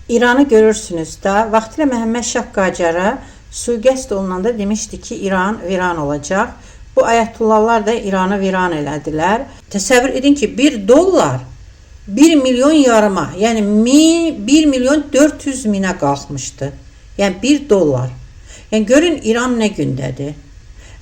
İranı görürsünüz də, vaxtilə Məhəmməd Şah Qacara sui-qəsd olunanda demişdi ki, İran viran olacaq. Bu ayətullahlar da İranı viran elədilər. Təsəvvür edin ki, 1 dollar 1 milyon yarıma, yəni 1 milyon 400 minə qalxmışdı. Yəni 1 dollar. Yəni görün İran nə gündədir.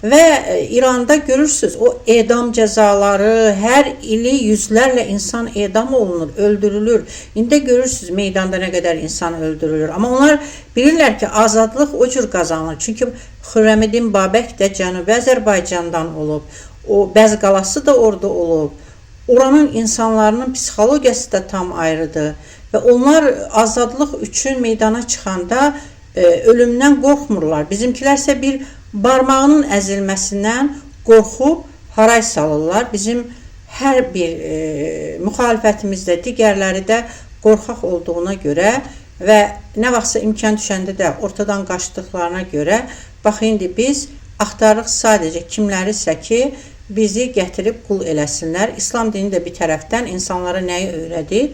Və İranda görürsüz o edam cəzaları, hər ili yüzlərlə insan edam olunur, öldürülür. İndi də görürsüz meydanda nə qədər insan öldürülür. Amma onlar bilirlər ki, azadlıq o cür qazanılır. Çünki Xürrəmiddin Babək də Cənubi Azərbaycandan olub. O Bəz qalası da orada olub. Oranın insanlarının psixologiyası da tam ayrıdır. Və onlar azadlıq üçün meydana çıxanda ölümdən qorxmurlar. Bizimkilərsə bir barmağının əzilməsindən qorxub haray salırlar. Bizim hər bir müxalifətimizdə, digərləri də qorxaq olduğuna görə və nə vaxtsa imkan düşəndə də ortadan qaçdıqlarına görə, bax indi biz axtarırıq sadəcə kimlərisə ki, bizi gətirib qul eləsinlər. İslam dini də bir tərəfdən insanlara nəyi öyrədir?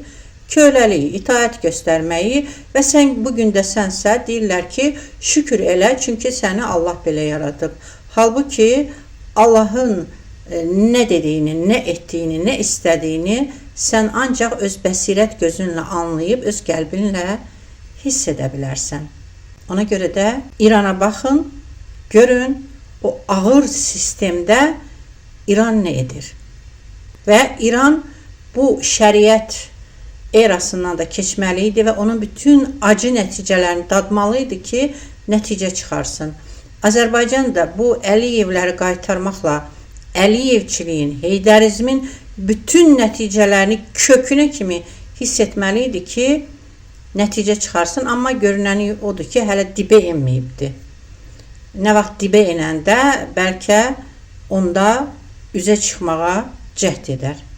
Köləliyi, itaət göstərməyi və sən bu gün də sənsə deyirlər ki, şükür elə, çünki səni Allah belə yaradıb. Halbuki Allahın nə dediyini, nə etdiyini, nə istədiyini sən ancaq öz bəsirət gözünlə anlayıb, öz qəlbinlə hiss edə bilərsən. Ona görə də İrana baxın, görün o ağır sistemdə İran nə edir? Və İran bu şəriət erasından da keçməli idi və onun bütün acı nəticələrini dadmalı idi ki, nəticə çıxarsın. Azərbaycan da bu Əliyevləri qaytarmaqla Əliyevçiliyin, Heydərizmin bütün nəticələrini kökünə kimi hiss etməli idi ki, nəticə çıxarsın. Amma görünəni odur ki, hələ dibə enməyibdi. Nə vaxt dibə enəndə bəlkə onda üzə çıxmağa cəhd edər.